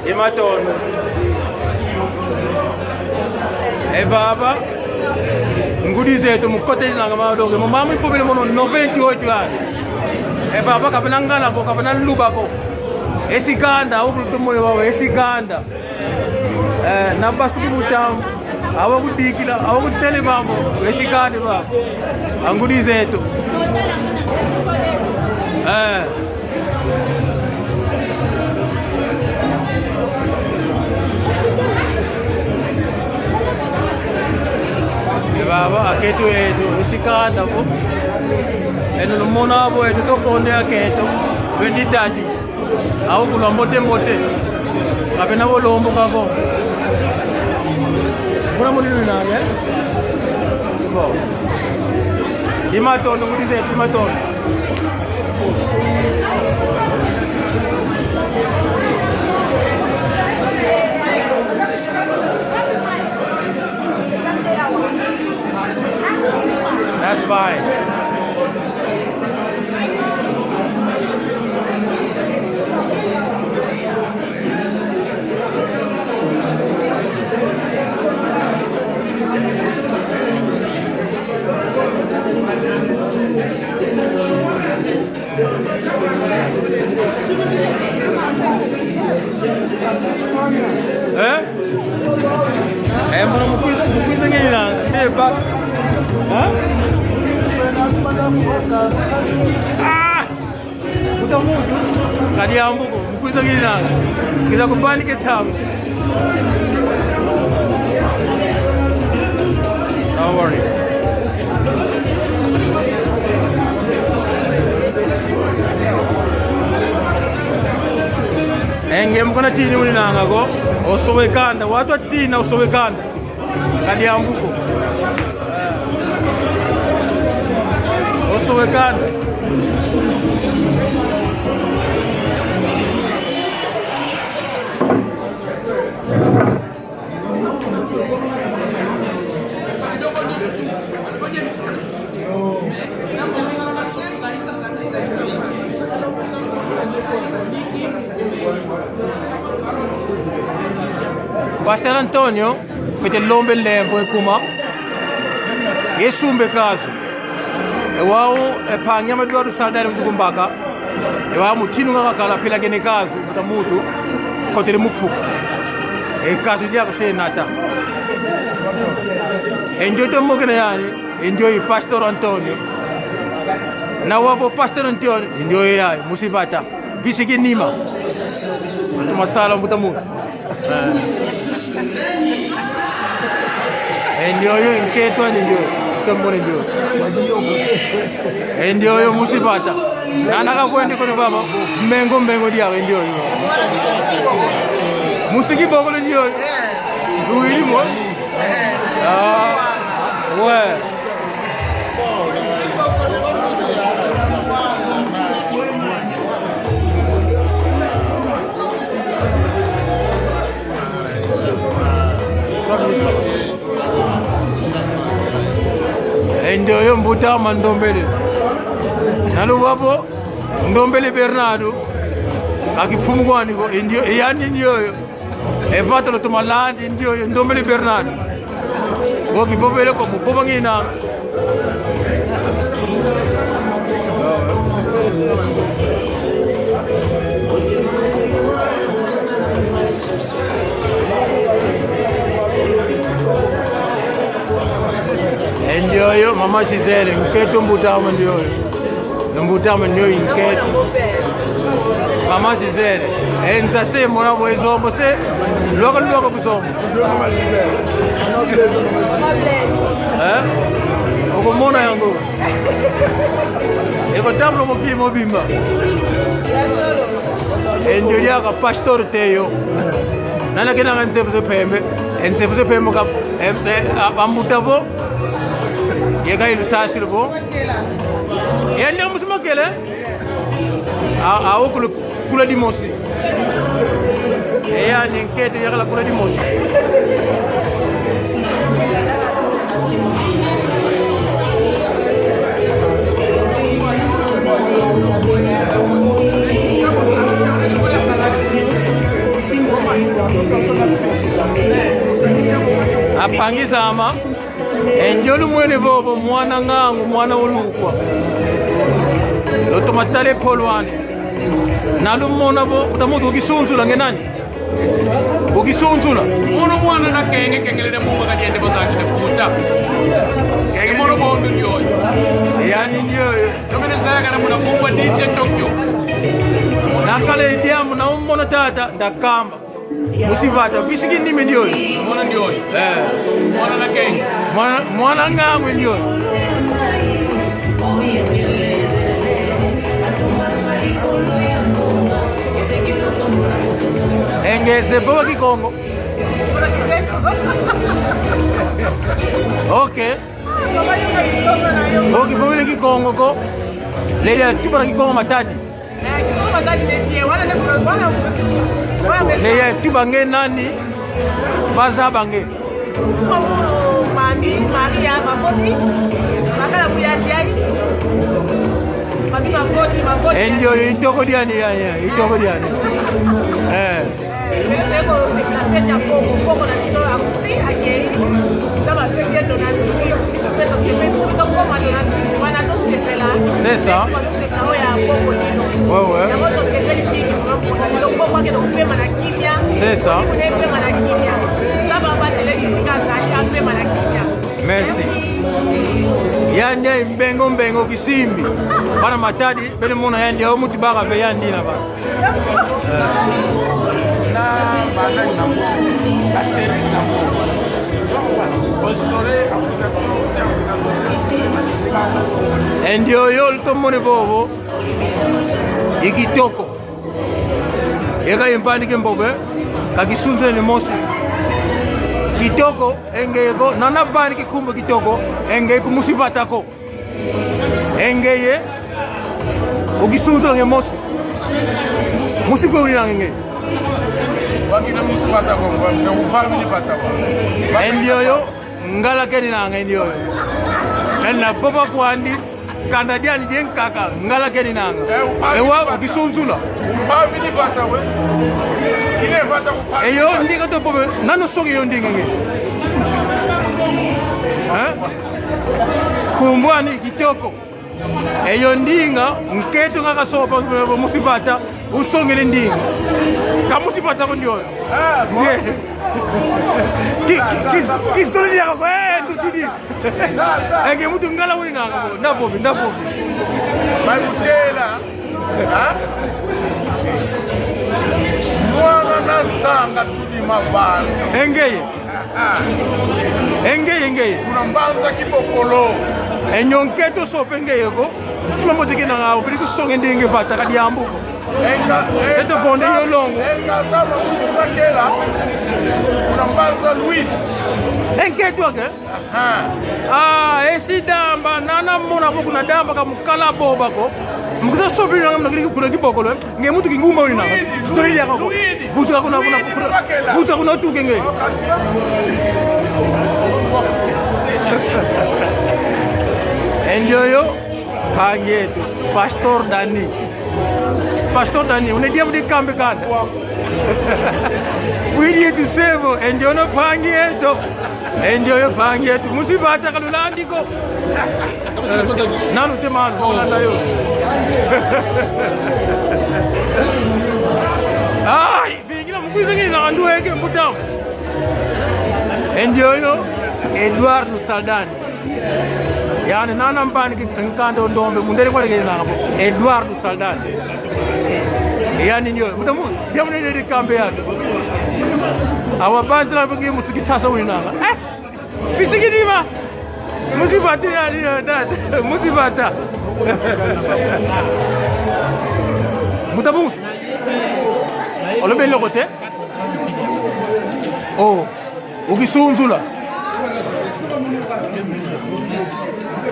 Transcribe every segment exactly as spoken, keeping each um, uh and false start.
E matondo. E baba, ngudi zeto mu kota ina nga madoke, mo mama ipobele mono noventa e oito anos. E baba, kapena ngala ko, kapena luba ko. Esi kanda, ukulu tumole baba, esi kanda. Eh, na basuki butambu. Awa kudikila, awa kutele babo, esi kanda babo. Angudi zeto. Eh. E baba, aketo eto, esi kanda bo. Eno lumona bo eto, tokonde aketo. Vendi tadi. Awo kulwa mbote mbote. Kapena bo lombo kako. Kuna muni nani, eh? Bo. I matondo, ngudi zeto, i matondo. That's fine. Eh? Eh, mbono mukwiza, mukwiza ngina, c'est pas. Hein? Ah! Buta muntu. Kadi ambuko, mukwiza ngina. Kiza kubani ke changu. Don't worry. Enge mukona tini uninanga ko, osowe kanda, watu atina osowe kanda. Kadi ambuko. Osowe kanda. Pastor Antonio, fwete lombe nlemvo ekuma, ye sumbe kazu. E wau, e mpangi ame Eduardo Saldanha wizi kumbaka. E wau mutinu nga kakala pelakene kazu, mbuta muntu, kotele mu mfuka. E kazu diaku se nata. E ndio tomokene yani, e ndio i Pastor Antonio. Na wau vo Pastor Antonio, e ndio yayi, musi vata. Visiki nima. Tumasala mbuta muntu. Eh. E ndioyo, nkento andi ndioyo. Tambone ndioyo. E ndioyo musi vata. Nana kakwende kono baba. Mengo, mengo diaka e ndioyo. Musi kibokolo ndioyo. Luwili mo. Ah, ouais. E ndioyo mbuta ame Ndombele. Na luwa vo Ndombele Bernardo. Ka kimfumu kwandi ko, e ndio, e yandi ndioyo. E vata lutoma landi ndioyo, Ndombele Bernardo. Bo kivovele ko, mu vova ngina. E ndioyo, mama Gisele, nkento mbuta ame ndioyo. Mbuta ame ndioyo nkento. Mama Gisele. E nza se mona vo e zombo se. Lwaka, lwaka ku zombo. Eh? Okomona yango. Eko tambula mokili mobimba. E ndio diaka Pastor Teyo. Nana kena nga nzevu ze pembe. E nzevu ze pembe ka, e, e, a, ambuta vo. Yeka ilusasilo vo. Yandi musi makele. A, a, ukulu kula dimosi. E yandi nkento yakala kula dimosi. Ampangi zame, e ndio lumwene vovo mwana ngangu, mwana ulukwa. Lutoma tala e polo andi. Na lumona vo, uta muntu ukisunzula nge nani? Ukisunzula. Mono mwana na kenge, kengelele munga kadiende vo zaki na futa. Kenge mono bondo ndioyo. Yani ndioyo. Kamene zaya kana muna kumba D J Tokyo. Nakala e diambu na umona tata, ndakamba. Musi vata, bisiki nime ndioyo. Mwana ndioyo. Eh. Mwana na kenge. Mwana, mwana ngamwe ndioyo. Engeze boba Kikongo. Ok. Ok, bobile Kikongo ko. Lele tuba na Kikongo Matadi. Ne ya tuba nge nani? Baza bange. Mami, Maria, Mavoti, Makala Kuya Diai. Mami, Mavoti, Mavoti. E ndio, itoko diani, ya, ya, itoko diani. Eh. C'est ça. Ouais, ouais. C'est ça. Merci. Yandi mbengo mbengo kisimbi. Bana Matadi, beno mona yandi, o mutu baka ve yandi na ba. E ndioyo lutomone vovo. I kitoko. Eka impanike mbobe, kakisunzula ni mosi. Kitoko, e ngeye ko, nana vanike kumbu kitoko, e ngeye ko musi vata ko. E ngeye, ukisunzula nge mosi. Musi kwe ulinanga nge. Wakina musi vata ko, wakina ufamini vata ko. E ndioyo, ngala keninanga e ndioyo. Ena boba kwandi, kanda diani dienkaka, ngala keninanga. Ewa, ukisunzula. Ufamini vata we. Kine vata ufamini. Eyo, ndinga to bobe, nano songi yo ndinga nge. Eh? Kumbu ani kitoko. Eyo ndinga, nkento nga kasopa, musi vata, usongele ndinga. Ka musi vata ko ndioyo. Ah, bon. Ye. Ki, ki, ki, kizole diaka ko, eh, tutidi. Eke mutu ngala wina ko, ndapopi, ndapopi. Mayutela, ha? Mwana na zanga tudi mavana. E ngeye. Engeye, engeye. Kuna mbanza Kibokolo. Enyo nkento sope ngeye ko. Tuma mbote kena nga, obili kusonge ndinge vata ka diambu ko. Enga, enga. Teto bonde yo longo. Enga zama kusuka kela. Kuna mbanza Louis. Enkento ake? Aha. Ah, esi damba, nana mona ko kuna damba ka mukala boba ko. Mukuza sope nanga muna kili kuna Kibokolo, eh? Nge mutu kingumba wina. Story ya kako. Butuka kuna, kuna, kuna, butuka kuna tuke nge. Enjoy yo. Pangi eto. Pastor Dani. Pastor Dani, une dia mudi kambe kanda. Fwidi eto sebo, enjoy no pangi eto. Enjoy yo pangi eto. Musi vata kalulandi ko. Nanu te manu, nanu yo. Ai, vingila mukwiza ngini na ndu eke mbutamu. Enjoy yo, Eduardo Saldani. Yani nana mpani ki-, nkanda o ndombe, mundele kwa leke nanga po. Eduardo Saldani. Yani ndio, mutamu, dia mune ndio kambe yake. Awa bantu la bengi musuki sasa uninanga. Eh! Bisikidima. Musi vata ya, ya, da, da. Musi vata. Mutamu. Olobi eloko te. Oh, ukisunzula.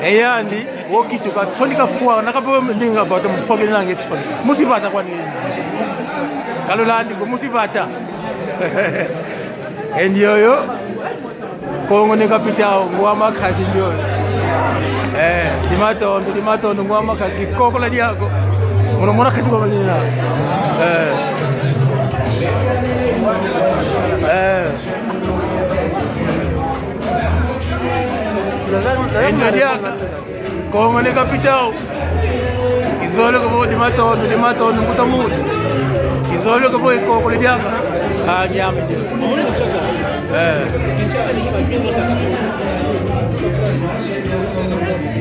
E yandi, wokituka, sonika fwa, nakapewa ndinga vata mufakile nange tsipani. Musi vata kwani. Kalulandi ko musi vata. Enjoy yo. Kongo ni kapitao, ngwa makasi ndio. Eh, di matondo, di matondo, ngwa makasi, kikokola diako. Muna, muna kasi kwa manina. Eh. Diaka. Kongo ne kapitau. Izole ko vo di matondo, di matondo, mbuta muntu. Izole ko vo e koko le diaka. Ah, nyame dio. Eh.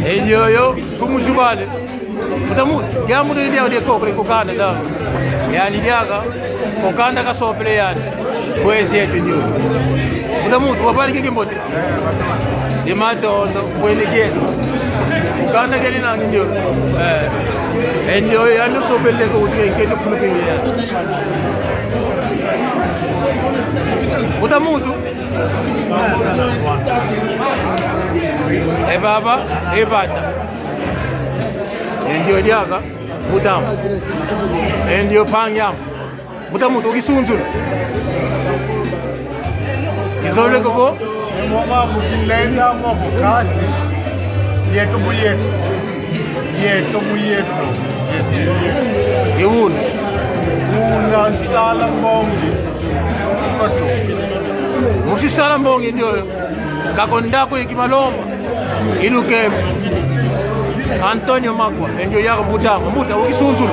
E dioyo, sumu subale. Mbuta muntu, diambu de diaka de koko le kokanda da. Yani diaka, kokanda kasopele yani. Kwezi yetu ndio. Mbuta muntu, wabali kiki mbote. Di matondo, bwene kiese. Kanda keli nangi ndio. Eh. E ndio, yandi sopele ko utu, e nkento fulu kili ya. Mbuta muntu. E baba, e vata. E ndio diaka, mutama. E ndio pangi ama. Mbuta muntu ukisunzula. Izole koko. Mama, mukilenda moko kati. Yeto mu yeto. Yeto mu yeto. Yeto mu yeto. Iwuna. Una nsala mbongi. Musi sala mbongi ndioyo. Kako ndako iki maloma. Ilukembe. Antonio Makwa, e ndio yaka mbuta, mbuta, ukisunzula.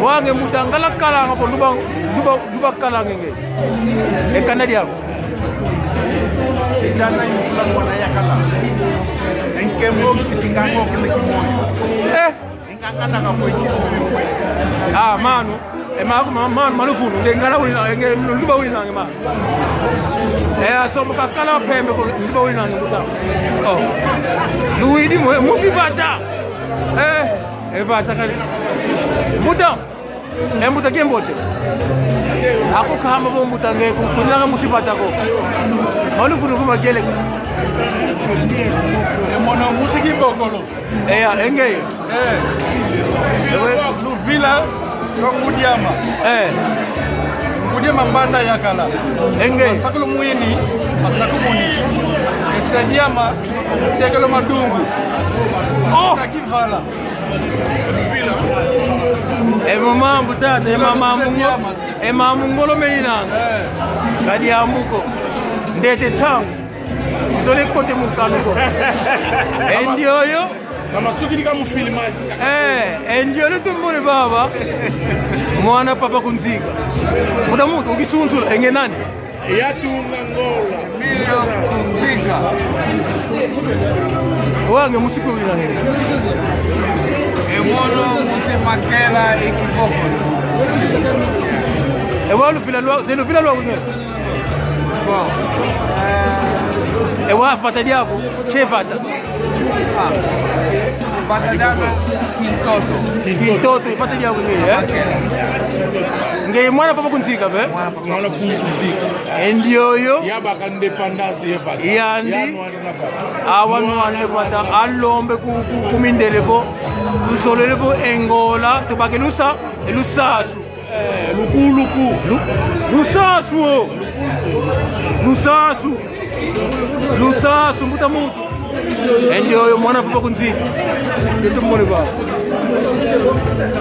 Wange mbuta, ngala kalanga po, luba, luba, luba kalanga nge. E kana diako. Sitana yusula mwana yakala. Enkemo kisinga ngo kile kimoyo. Eh. Inga kana ka foi kisi foi. Ah, mano. E maku ma-, mano, malufunu. Nge ngala wina, nge luba wina nge mano. E asombo kakala pembe ko, luba wina nge mbuta. Oh. Luidi mo, musi vata. Eh, e vata kali. Mbuta. E mbuta kiambote. Ako kamba bo mbuta nge, ku-, kunanga musi vata ko. Malufunu kuma kiele. E mono musi kibokolo. Eya, e ngeye. Eh. Ewe. Luvila lwa ngudi ama. Eh. Ngudi ama mbanda yakala. E ngeye. Masakulu mwini, masaku muni. Ese diama, tekelo madungu. Oh! Takivala. E mama mbuta, e mama mungo, e mama ngolo meninanga. Eh. Kadi ambuko. Ndete tangu. Izole kote mu nkanu ko. E ndioyo. Kama sukili ka mu filmage. Eh, e ndioyo tumbone baba. Mwana papa Kunzika. Mbuta muntu, ukisunzula, e nge nani? Yatunga Ngola. Emilio Kunzika. Wange musiku wina nge. E mono musi makela e kiboko. E wa luvila lwa, se luvila lwa kunye. Bon. Eh. E wa vata diaku, ke vata. Ah. Vata diame, kintoto. Kintoto, e vata diaku nge, eh? Nge mwana papa Kunzika, be? Mwana papa Kunzika. E ndioyo. Yabaka indépendance ye vata. Yandi. Yanu wana vata. Awa nwane vata, alombe ku, ku, ku mindele ko. Tusolele ko e Ngola, tubake lusa, e lusasu. Eh, luku, luku. Lu-, lusasu, o. Lusasu. Lusasu, mbuta muntu. E ndioyo mwana papa Kunzika. Yetu mone ba.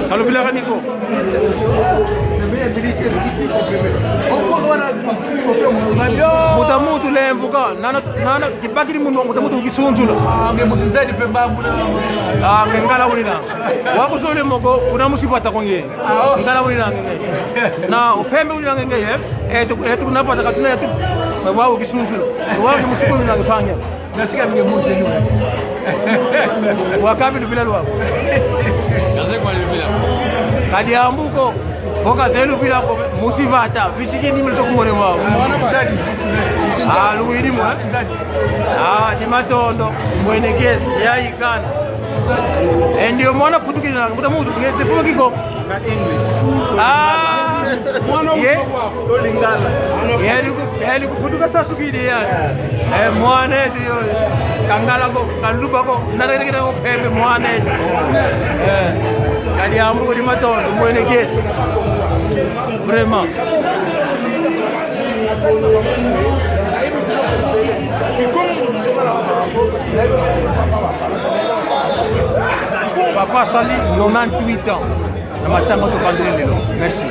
Kalubila kaniko. Mbuta muntu lemvuka. Nana, nana, kibakidi munwa, mbuta muntu ukisunzula. Ah, nge musinzedi pe mbambula. Ah, nge ngala wina. Wakuzole moko, kuna musi vata ko nge. Ngala wina nge. Na upembe wina nge, eh? Etu, etu kuna vata katuna etu. Wa ukisunzula. Wa ukimusiku wina nge panya. Nasika nge muntu nge. Wakabi luvila lwa. Kaze kwa luvila. Kadi ambuko. Ko kaze luvila ko, musi vata. Visiki ni mlito kumone wa. Ah, luwidi mwa. Ah, di matondo. Mwene kesi. Ya ikana. E ndio mwana putukila, mbuta muntu, nge se fuwa kiko. Nga English. Ah, ye? To Lingala. Ye, liku-, ye, likuputuka sasukidi ya. Eh, mwana etu yo. Kangala ko, kaluba ko, nalekele ko pembe mwana etu. Eh, kadi ambu di matondo, mwene kiese. Vraiment. Papa asali nonante-huit ans. Na matanga tokandele lelo. Merci.